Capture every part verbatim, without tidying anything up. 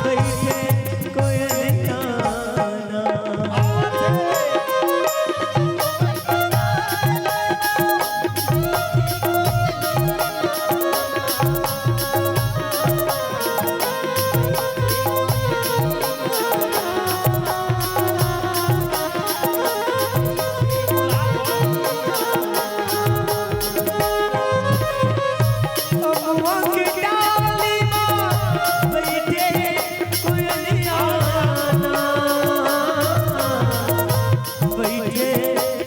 बइठे कोयलिया ना। अमवा के डाली म बइठे कोयलिया ना, बइठे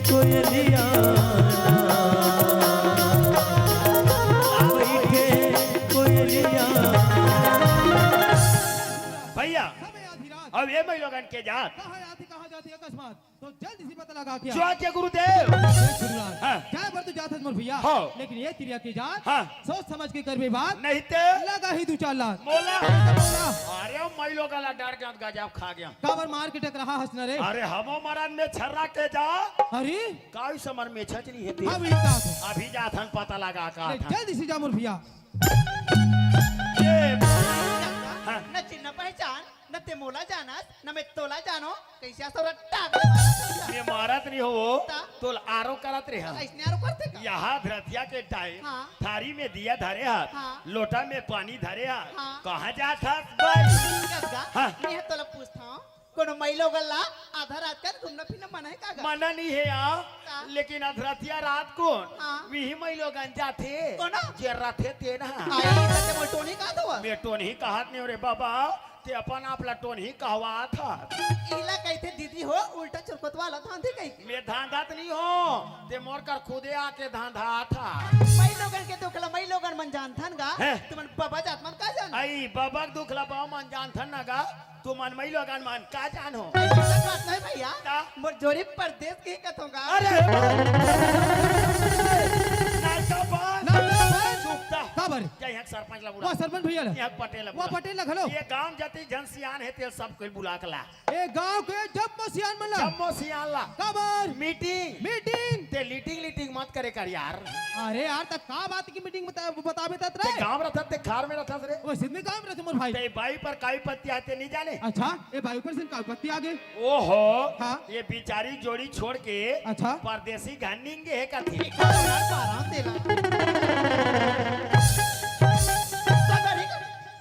कोयलिया ना, बइठे कोयलिया ना। भैया, समय आधी रात। अब ये माईलोगन के जात। कहाँ आती, कहाँ जाती अकस्मात? तो जल्दी से पता लगा क्या? जो आज्ञा गुरुदेव। जय गुरुराज। हाँ। जाए बर तो जात हस मोर भैया। हाँ। लेकिन ये तिरिया के जात। हाँ। सोच समझ के करबे बात। नहीं ते। लगा ही दू चार लात। मोला। मोला। अरे माईलोगन ला डर गया, गजब खा गया। काबर मार के टकराहा हस न रे? अरे हमो मरन में छर्रा के जा। अरे। काई समर में छचनी हे ते। अभी जात हन। अभी जात हन पता लगा का नहीं, था। जल्दी से जा मोर भैया। ये हाँ। न चिन्ह पहचान, न ते मोला जानस, न मैं तोला जानो, कइसे असो रट्टा के मारत हस? मैं मारत नहीं हो, ता? तोल आरो करत रहे हस। अइसने आरो करथे का? यहाँ धरतिया के टाइम हाँ। थारी में दिया धरे हस, हाँ। लोटा में पानी धरे हस, हाँ। कहाँ जात हस भाई? कस गा, हाँ। मैं तोला पूछत हँव, कोनो माईलोगन ला आधा रात कन घूमना फिरना मना हे का गा? मना नहीं हे यार, का? लेकिन अधरतिया रात कोन हाँ। विही माईलोगन जाथे? कोन? जे रथे ते ना। आई, त ते मोला टोनही कहत हवस? मैं टोनही कहत नहीं रे बाबा, ते अपन आप ला टोनही कहवात हस। इला कहिथे दीदी हो, उल्टा चुरकुत वाला धांधी कहिके। मैं धांधत नहीं हों, ते मोर कर खुदे आके धांधात हस। माईलोगन के दुख ला माईलोगन मन जानथन गा, हैं? तुमन बबा जात मन का जान? आई, बबा के दुख ला बबा मन जानथन ना गा, तुमन माईलोगन मन का जानो? अइसन बात नहीं भैया। का? मोर जोड़ी परदेस के कथों गा। अरे! नाचा बंद। नाचा बंद। चुप ता। काबर? जा यहाँ सरपंच ला बुला। वो सरपंच भैया ला। यहाँ पटेल ला वो बुला। पटेल ला घलो। ये गांव जाति जन सियान हे, तेल सब कोई बुला के ला। ए गांव के जम्मो सियान मन ला। जम्मो सियान ला। काबर? मीटिंग। मीटिंग। ते लीटिंग लीटिंग मत करे कर यार। अरे यार, त का बात की मीटिंग बता, बताबे तात ते रे? गांव रथस ते घर में रथस रे। वो सिंधी गांव में रथस मोर भाई। ते बाई पर काई पत्ती आते नहीं जाने? अच्छा, ए बाई पर सिंध काई पत्ती आ गए? ओहो, हाँ। ये बिचारी जोड़ी छोड़ के अच्छा। परदेसी घर निंगे हे कथे।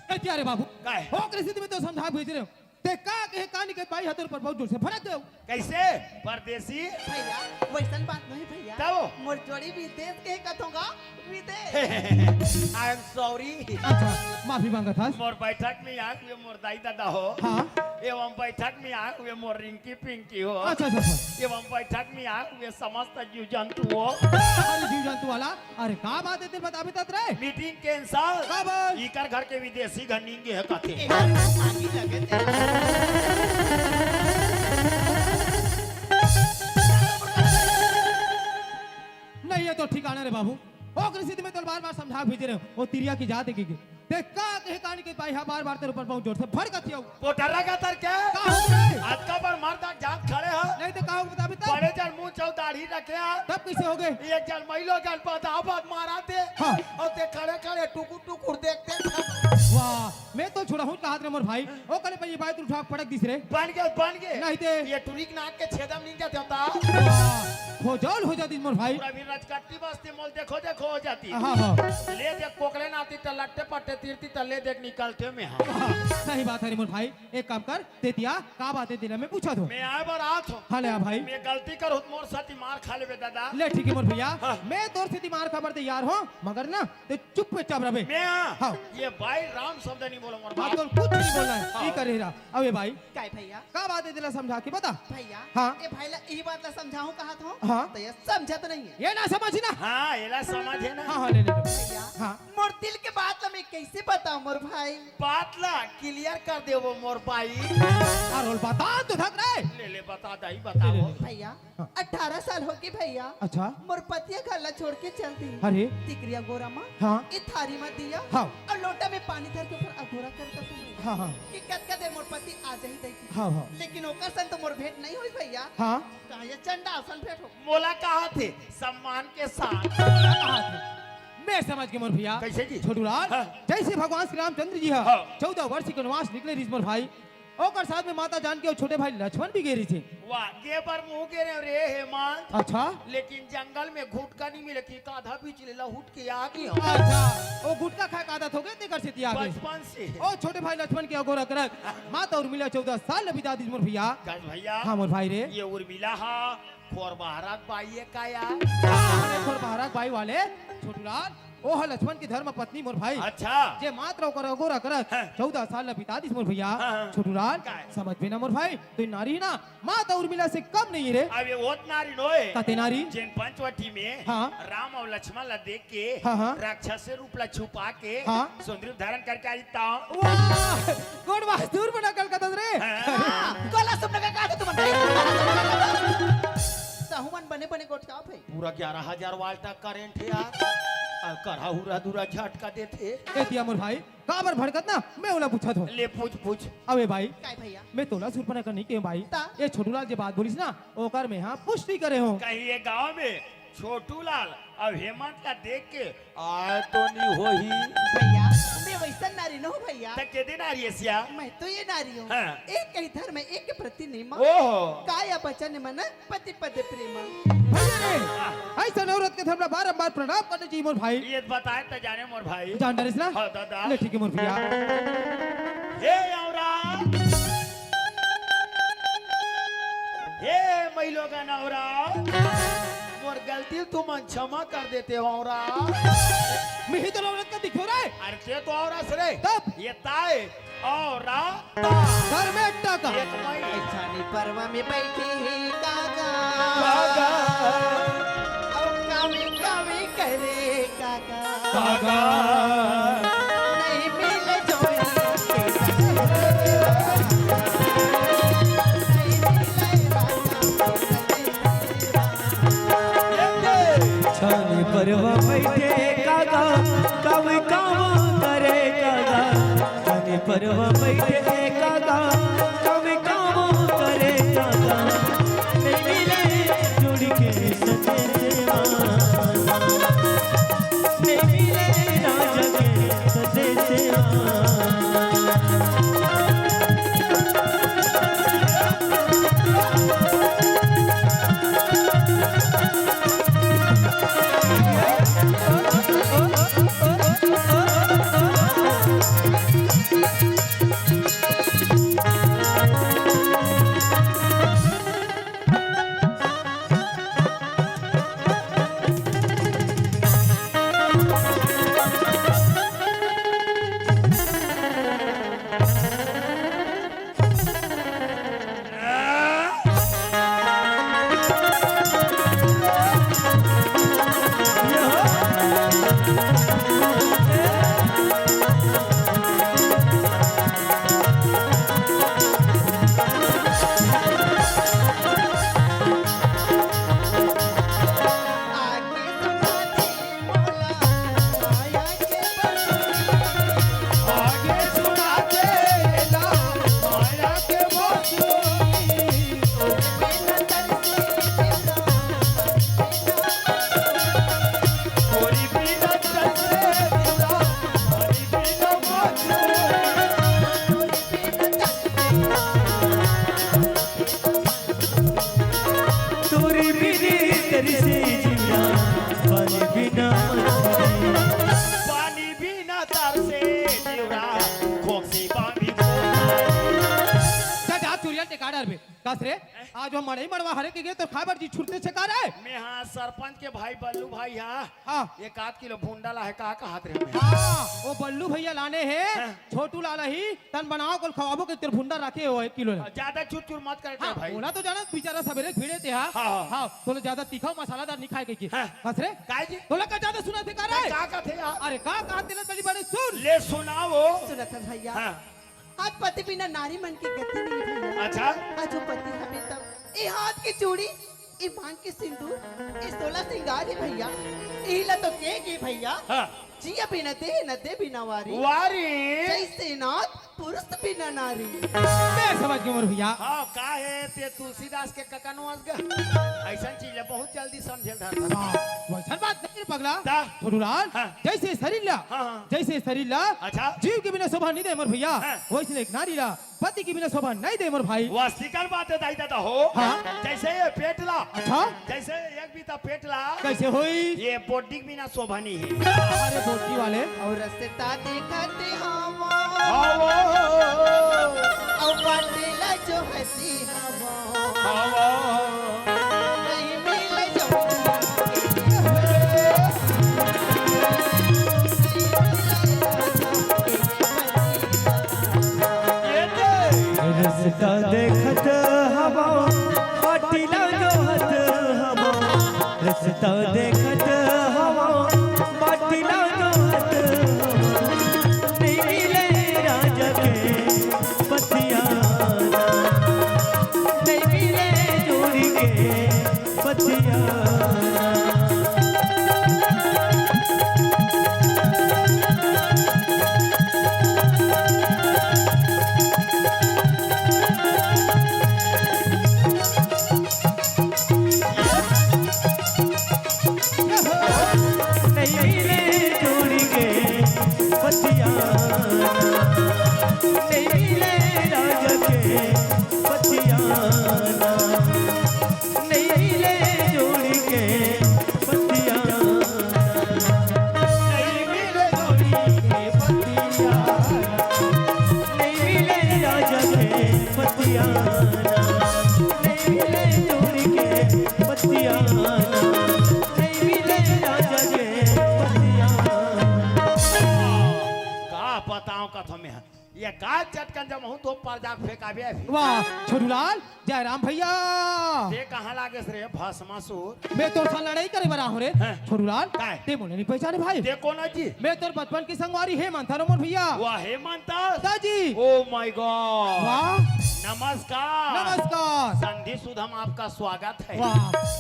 ए, क्या रे बाबू? काय? ओकरे सेती मैं तो समझा भेज रहे हूँ। ते का कहे कानी के बाई हतोर पर बहुत जोर से भड़क गयो। कैसे? परदेसी? भैया, वैसन बात नहीं भैया। तब? मोर जोड़ी विदेश के कथों गा, विदेश। I am sorry। अच्छा, माफी मांगत हस। मोर बैठक में आए हुए मोर दाई दादा हो। हाँ। एवं बैठक में आए हुए मोर रिंकी पिंकी हो। अच्छा, अच्छा, अच्छा। एवं बैठक में आए हुए समस्त जीव जंतु हो। अरे जीव जंतु वाला, अरे का बात हे तेला बताबे तात रे? Meeting cancel. काबर? इकर घर के विदेशी घर निंगे हे कथे। एकर तो पानी लगे तेला। नहीं, ये तो ठिकाना रे बाबू। ओकरे सेती मैं तोला बार-बार समझा भेजे रहे हूँ। वो तिरिया की जात हे कि ते का कहे कानी के बाई हा बार-बार तेरे ऊपर बहुत जोर से भड़कत हवय। पोटरा का तर के? का हो गे? अतका बड़ मर्द जात खड़े हो। नहीं ते का हो बताबे तब? बड़े जन मुंह चौ दाढ़ी रखे हा। तब कैसे हो गे? एक जन महिलो जन पदावत मारत हे। हाँ। अउ ते खड़े खड़े टुकुर टुकुर देखते। वाह, मैं तो छुड़ाहूँ कहत रे मोर भाई। ओ कले पई बाई तू उठा पटक दिस रे। बन गे, बन गे। नहीं ते। ये टुरी के नाक के छेदा में नहीं जाते होता। वाह, हो जाओ, हो जाती मोर भाई। पूरा भी रजकट्टी बस्ती मोल देखो, देखो हो जाती। हाँ, हाँ। ले देख कोकले नाती त लट्टे पट्टे तीरती त ले देख निकलते में हाँ। हाँ, सही बात हे रे मोर भाई। एक काम कर, ते तिया का बात हे तेला मैं पूछत हूँ। मैं आए बर आत हूँ। हाँ, ले आ भाई। मैं गलती करहूँ त मोर साथी मार खा लेबे दादा। ले ठीक हे मोर भैया, हाँ। मैं तोर सेती मार खाबर तैयार हूँ, मगर ना ते चुपचाप रहे। मैं हाँ। हाँ। ये भाई राम शब्द नहीं बोलो मोर हाँ, बाप। तो कुछ नहीं बोलना हे। हाँ। ये करे रहा। अबे भाई। काय भैया? का बात हे तेला समझा के बता। भैया। हाँ। ए भाई ला यही बात ला समझाहूँ कहत हूँ। हाँ। तो ये समझत नहीं हे। ये ना समझी ना। हाँ, एला समझ हे ना। हाँ, हाँ, ले, ले, ले। भैया। हाँ। मोर दिल के बात ला मैं कैसे बताऊँ मोर भाई? बात ला clear कर देवो मोर भाई। अरे बता तो धक रे। ले, ले, बता दाई, ले, ले, बताओ। ले। भैया, हाँ। अठारह साल होगे भैया। अच्छा। मोर पति ह घर ला छोड़ के चल दिस। अरे। तिकरिया गोरा मा। हाँ। ए थारी मा दिया। हाँ। अउ लोटा में पानी धर के ओकर अघोरा करत हूँ। हाँ, हाँ। कि कतका देर मोर पति आ जाही दई। हाँ, हाँ। लेकिन ओकर सन तो मोर भेंट नहीं होइस भैया। हाँ। कहाँ ये चंडाल सन भेंट हो। मोला कहा थे सम्मान के साथ। कहा थे। मैं समझ के मोर भैया। कैसे जी? छोटू लाल, हाँ। जैसे भगवान श्री रामचंद्र जी ह हाँ। चौदह वर्ष के वनवास निकले रहिस मोर भाई, ओकर साथ में माता जानकी अउ छोटे भाई लक्ष्मण भी गे रहिस हे। वाह, गे बर महूं गे रेहेंव रे हेमंत। अच्छा। लेकिन जंगल में गुटखा नहीं मिले कि आधा बीच ले लहुट के आ गे हंव। अच्छा, ओ गुटखा खाए के आदत हो गे तेकर सेती आ गे। बचपन से। ओ छोटे भाई लक्ष्मण के अगोरा करत माता उर्मिला चौदह साल ल बिता दिस मोर भैया। कस भैया। हाँ मोर भाई रे। ये उर्मिला हा खोरबहरा के बाई ए का यार? अरे खोरबहरा के बाई वाले छोटू लाल, ओ ह लक्ष्मण की धर्म पत्नी मोर भाई। अच्छा। जे मात्र ओकर अगोरा करत हाँ। चौदह साल ल बिता दिस मोर भैया। हाँ, हाँ। छोटू लाल, काय? समझबे ना मोर भाई, तू नारी ना, माता उर्मिला से कम नहीं रे। अबे वो त नारी नोय। कते नारी? जेन पंचवटी में हाँ। राम अउ लक्ष्मण ला देख के हाँ, हाँ। राक्षस रूप ला छुपा के हाँ। सुंदरी रूप धारण करके आई ता। वाह! गोड़ मजदूर बना कलकत्ता रे। हाँ। हाँ, गोला सब लगा का तुम नहीं। सहू मन बने बने गोठिया भाई। पूरा ग्यारह हजार वाल्ट करंट हे यार। अउ करहा हुरा दुरा झटका देथे। ए दिया मोर भाई, काबर भड़कत ना, मैं ओला पूछत हंव। ले पूछ, पूछ। अबे भाई, काय भैया? मैं तोला सुरपना कर नहीं के भाई। ता? ये छोटू लाल जे बात बोलिस ना, ओकर मैं हाँ पुष्टि करे हंव। कहीं ये गांव में छोटू लाल अउ हेमंत ला देख के आय तो नहीं होही। भैया, मैं वैसन नारी नोहूं भैया। त केदे नारी हस या? मैं तो ये नारी हंव। हाँ। एक कही धर्म, एक प्रति नियम। ओहो। काय वचन मन पति पद प्रेम। भैया रे, अइसन औरत के धर्म ला बारंबार प्रणाम करना चाहिए मोर भाई। ये बताए त जाने मोर भाई। जान डारिस ना? हाँ दादा। ले ठीक है मोर भैया। हे औरत, हे मइलोगन औरत, मोर गलती तुमन क्षमा कर देते हो औरत। मिही तो औरत का दिखो रे। अरे ते तो औरत रे। तब? ये ताय औरत। घर में अट्टा का। एक मई। ऐसा नहीं परवा में बैठी है काका। काका। और कावे कावे करे काका। काका। नहीं मिले जोड़ी के संग। नहीं मिले राजा के संग। छानी परवा बैठे काका, कावे कावा करे काका। छानी परवा बैठे काका, कावे कावा करे काका। नहीं मिले जोड़ी के संदेशवा। नहीं मिले राजा के संदेशवा। तोरे बिना तरसे जीना, पानी बिना मछली। पानी बिना तरसे जीना, खोकसी पानी को। जा, जा, चुरिया टेका डारबे। कस रे, आज वो मड़ई मड़वा हरे के गे, तो खाए बर जी छुटते छे का रे? मैं हाँ, सरपंच के भाई बल्लू भाई हा। हाँ। एक आध किलो भुंडा ला हे, का कहत रहे मैं? हाँ, वो बल्लू भैया लाने हे, हाँ। छोटू लाला ही, तन बनाओ, कल खवाबो के तेरे भुंडा रखे हो एक किलो ला। ज्यादा चुरचुर मत कर हाँ, भाई। बोला तो जाना, बेचारा सबेरे भिड़े थे, हाँ। हाँ, हाँ। हाँ, तोला ज्यादा तीखा मसालादार नहीं खाए के, के। हाँ। कस रे? काय जी? तोला का ज्यादा सुना थे का रे? का कहते यार? अरे का कहते ना, तनी बने सुन। ले सुनाओ। सुनत हस भैया। हाँ। आज पति बिना नारी मन की गति नहीं भैया। अच्छा। आज वो पति हमें तब ये हाथ की चूड़ी, ये मांग के सिंदूर, ये सोलह सिंगार है भैया। यही ला तो कहेगी भैया। हाँ। जिया बिना देह न दे बिना वारी। वारी। जैसे नाथ पुरुष बिना नारी। मैं समझ गया मोर भैया। हाँ, का हे ते तुलसीदास के कका नोहस गा? अइसन चीज ला बहुत जल्दी समझे ल धरथस। हाँ, वइसन बात नहीं रे पगला। ता? छोटूलाल, हाँ। जैसे शरीर ला, हाँ, हाँ। जैसे शरीर ला, अच्छा। जीव के बिना शोभा नहीं दे मोर भैया, हाँ। वइसने एक नारी ला पति के बिना शोभा नहीं दे मोर भाई। वास्तविकन बात हे दाई ददा हो। हाँ। जैसे ये पेट ला, अच्छा। जैसे एक बीता पेट ला। कैसे होई? ये body के बिना शोभा नहीं हे। अरे body वाले। अउ रस्ता देखत हवं। हवं। अउ बाटे ला जोहत हवं। हवं। नहीं मिले जोड़ी के। ये दे। रस्ता देखत हवं, बाटे ला जोहत हवं। रस्ता देखत हवं, बाटे ला जोहत हवं। नहीं मिले राजा के पतिया ना, नहीं मिले जोड़ी के पतिया ना। नहीं मिले जोड़ी के पतिया ना, नहीं मिले राजा के पतिया ना, नहीं मिले जोड़ी के पतिया ना, नहीं मिले जोड़ी के पतिया ना, नहीं मिले राजा के पतिया ना, नहीं मिले जोड़ी के पतिया ना, नहीं मिले राजा के पतिया ना। का बताओं कथो में, ये का चटकन जब हूँ तो पर जाके फेंकाबे अभी। वाह, छोटूलाल, जयराम भैया। ते कहाँ लागेस रे भस्मासुर? मैं तोर साथ लड़ाई करे बर आहूँ रे। हैं? छोटूलाल, काय? ते मोला नहीं पहचाने भाई। ते कोन जी? मैं तोर बचपन के संगवारी हेमंत हरों मोर भैया। वाह, हेमंत? दा जी। Oh my God। वाह। नमस्कार। नमस्कार। संधि सुधम आपका स्वागत है। वाह,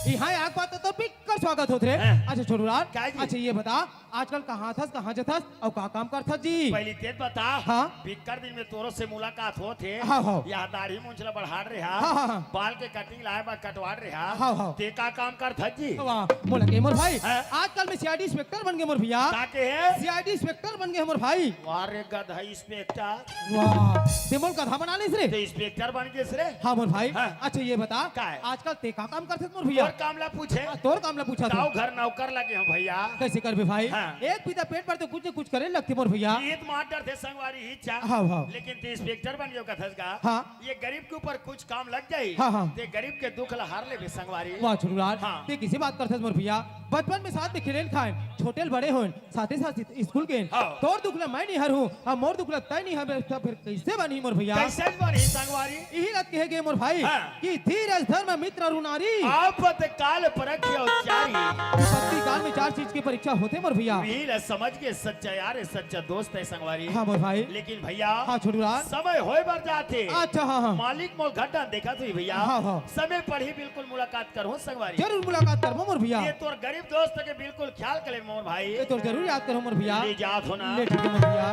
यहाँ आके बात तो बिक्कर स्वागत होत रे। हैं? अच्छा छोटूलाल, काय जी? अच्छा ये बता, आजकल कहाँ थस, कहाँ जथस, अउ का काम करथस जी? पहली तें बता, हाँ। बिक्कर दिन में तोरो से मुलाकात होत हे। हाँ, हाँ। या दाढ़ी मूंछ ला बढ़ात रेहा, हाँ, हाँ, हाँ। बाल के cutting लाए बर कटवात रेहा, हाँ, हाँ। ते का काम करथस जी? वाह, मोला के मोर भाई, हाँ। आजकल मैं C I D inspector बन गे मोर भैया। का के हे? C I D inspector बन गे मोर भाई। वाह रे गधा inspector। वाह, ते मोला गधा बना लेस रे। ते inspector बन गेस रे। हाँ मोर भाई। हाँ। अच्छा ये बता, काय? आजकल ते का काम करथस मोर भैया? तोर काम ला पूछे। हाँ, तोर काम ला पूछत हूँ। दाऊ घर नौकर लगे हूँ भैया। कैसे करबे भाई? हाँ। एक बीता पेट बर तो कुछ न कुछ करे लगथे मोर भैया। ये तो मार डरथे संगवारी ही चा। हाँ, हाँ। लेकिन ते inspector बन गेस कथस गा। हाँ। ये गरीब के ऊपर कुछ काम लग जाही। हाँ, हाँ। ते गरीब के दुख ला हर लेबे संगवारी। वाह छोटूलाल, हाँ। ते किसे बात करथस मोर भैया? बचपन में साथ में खेलेन खाएन, छोटे ले बड़े होएन, साथे साथ स्कूल गेन। हाँ। तोर दुख ला मैं नहीं हरहूँ, अब मोर दुख ला तैं नहीं हरबे, त फिर कैसे बनही मोर भैया? कैसे बनही संगवारी? इही ला कहे गे मोर भाई, हाँ। कि धीरज धर्म मित्र अरु नारी। आपत काल परखियो चारी। विपत्ति काल में चार चीज के परीक्षा होथे मोर भैया। इही ला समझ के सच्चा यार हे, सच्चा दोस्त हे संगवारी। हाँ मोर भाई। लेकिन भैया, हाँ छोटूलाल। समय होय बर जाथे। अच्छा, हाँ, हाँ। मालिक मोर घटना देखत होही भैया। हाँ, हाँ। समय पड़ही बिल्कुल मुलाकात करहूँ संगवारी। जरूर मुलाकात करबो मोर भैया। ये तोर गरीब दोस्त के बिल्कुल ख्याल करे मोर भाई। ये तोर जरूर याद करहूँ मोर भैया। ले जात हूँ ना। ले ठीक हे मोर भैया।